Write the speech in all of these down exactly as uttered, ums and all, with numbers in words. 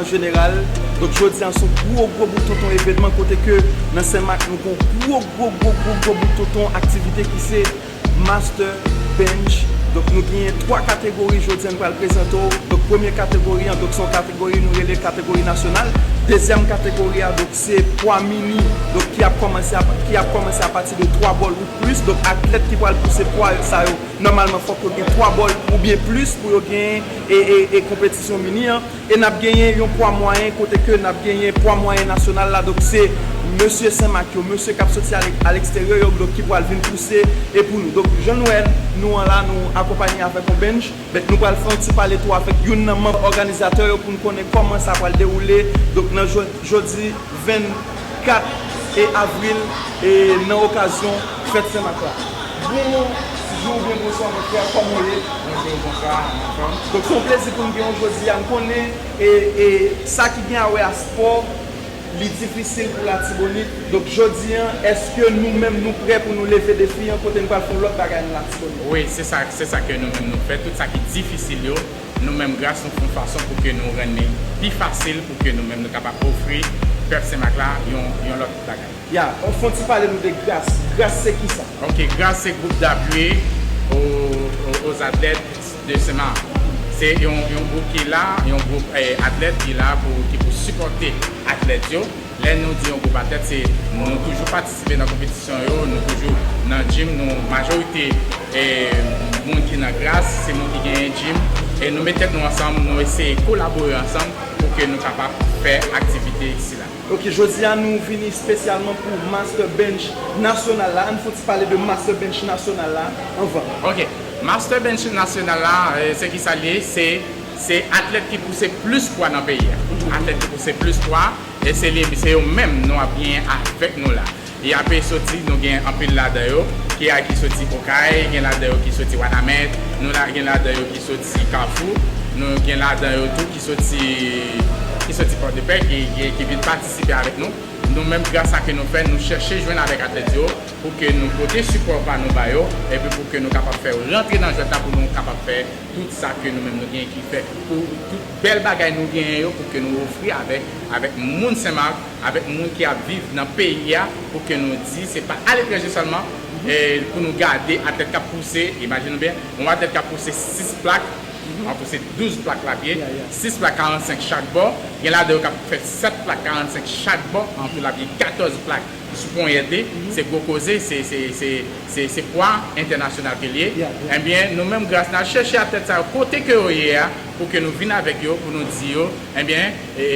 An jeneral, donk jodi a se yon gwo, gwo bout tonton evènman kote ke nan Senmak nou gen yon gwo, gwo, gwo, gwo, gwo bout tonton aktivite ki se Master Bench. Donk nou genyen twa kategori jodi a nou pral prezante w. Donk premye kategori an, donk se yon kategori nou rele kategori nasyonal. Dezyèm kategori a, donk se pwa mini, donk ki ap kòmanse a, ki ap kòmanse apati de twa bòl ou plis. Donk atlèt ki pral pouse pwa sa yo, nòmalman fòk yo gen twa bòl oubyen plis pou yo genyen e, e, e konpetisyon mini an. E n ap genyen yon pwa mwayen kote ke n ap genyen pwa mwayen nasyonal la. Donk se mesye Senmak yo, mesye k ap soti a l-, a leksterye yo, donk ki pral vin pouse e pou nou. Donk jan nou wè nou an la, nou akonpaye avèk yon bench. Donk nou pral fè yon ti pale tou avèk youn nan manm òganizatè yo pou n konnen kòman sa pral dewoule. Donk nan jò-, jodi vennkat e avril e nan okazyon fèt Senmak la. Bonjou oubyen bonswa, mon frè, kòman w ye? Bonjou, bonswa, m anfòm. Donk, se yon plezi pou n gen w jodi a. N konnen e, e sa ki gen a wè a spò, li difisil pou Latibonit. Donk, jodi a, èske nou menm nou prè pou nou leve defi an kote n pral fè yon lòt bagay nan Latibonit? Wi, se sa, se sa ke nou menm nou fè. Tout sa ki difisil yo, nou menm gras nou fè yon fason pou ke nou rann li pi fasil, pou ke nou menm nou kapab ofri pèp Senmak la yon, yon lòt bagay. Ya, fè yon ti pale nou de gras. Gras se kisa? Ok, gras se group d'appui aux, aux, aux athlètes de Senmak. Se yon, yon group ki la, yon group, eh, atlèt ki la pou, ki pou sipòte atlèt yo. Lè nou di yon group atlèt, se nou toujou patisipe nan konpetisyon yo, nou toujou nan gym, nou majorite, eh, moun ki nan gras, se moun ki genyen gym. E nou met tèt nou ansanm, nou eseye kolabore ansanm pou ke nou kapab fè aktivite sila. Ok, jodi a nou vini espesyalman pou Master Bench nasyonal la. Ann fè yon ti pale de Master Bench nasyonal la anvan. Ok, Master Bench nasyonal la, eh, se kisa l ye? Se, se atlèt ki pouse plis pwa nan peyi a. Atlèt ki pouse plis pwa, e se li, se yo menm nou ap genyen avèk nou la. Y ape soti, nou gen anpil ladan yo ki a, ki soti Okay, gen ladan yo ki soti Wanament, nou la, gen ladan yo ki soti Kafou, nou gen ladan yo tou ki soti, ki soti Pòdepè, ki, ki, ki vin patisipe avèk nou. Nou menm, gras a ke nou fè, nou chèche jwenn avèk atlèt yo pou ke nou pote sipò pa nou ba yo, epi pou ke nou kapab fè yo rantre nan jwèt la, pou nou kapab fè tout sa ke nou menm nou genyen ki fè, pou tout bèl bagay nou genyen yo, pou ke nou ofri avèk, avèk moun Senmak, avèk moun ki ap viv nan peyi a, pou ke nou di, se pa aletranje sèlman, e pou nou gade atlèt k ap pouse, imajine w byen, yon atlèt k ap pouse sis plak, an tou se douz plak l ap ye, sis plak karannsenk chak bò, gen ladan yo k ap fè sèt plak karannsenk chak bò, an tou l ap ye katòz plak sou ponyèt li, se gwo koze, se, se, se, se, se pwa entènasyonal ke l ye. Ebyen, nou menm, gras n al chèche atlèt sa yo, kote ke yo ye a, pou ke nou vin avèk yo, pou nou di yo, ebyen, e,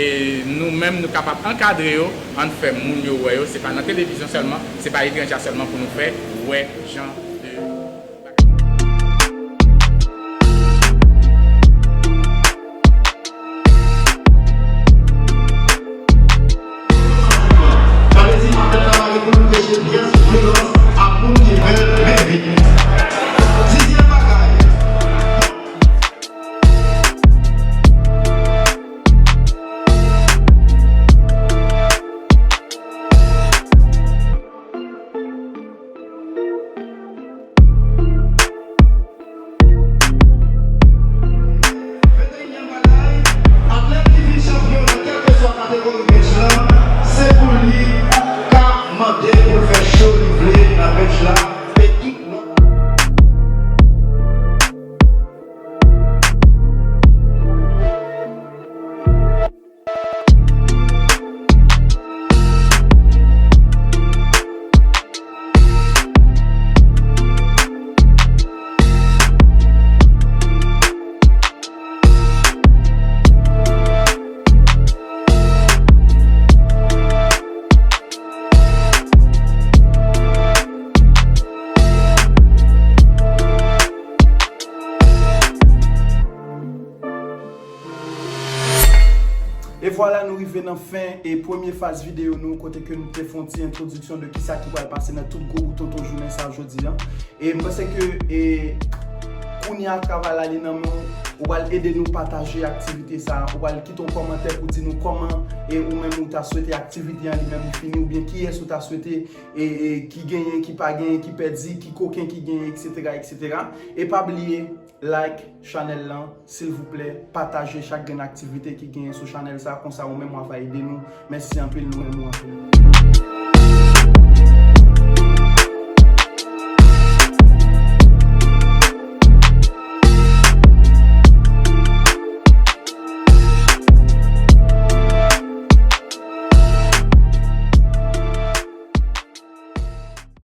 nou menm, nou kapab ankadre yo, ann fè moun yo wè yo, se pa nan televizyon sèlman, se pa etranje a sèlman pou nou fè wè jan de Sa vle di, maten n ap pale pou nou preche pyès vyolans a moun ki fè l, men vit. Sizyèm bagay. Venteyinyèm bagay, atlèt ki fin chanpyon nan kèlkeswa kategori bench lan, se pou li ka mande pou l fè cho li vle nan bench la, e tout lòt. E vwala, nou rive nan fen e premye faz videyo nou, kote ke nou te fè yon ti entwodiksyon de kisa ki pral pase nan tout gwo bout tonton jounen sa jodi a. E m panse ke, e, kounye a, travay la, li nan men w, Ou pral ede nou pataje aktivite sa a. Ou pral kite yon kòmantè pou di nou kòman e ou menm ou ta swete aktivite an li menm li fini, oubyen kiyès ou ta swete e, e ki genyen, ki pa genyen, ki pèdi, ki koken ki genyen, et cetera, et cetera. E pa bliye like chanèl lan, silvouplè, pataje chak grenn aktivite ki genyen sou chanèl sa, konsa ou menm w ap ede nou. Mèsi anpil, nou renmen w anpil.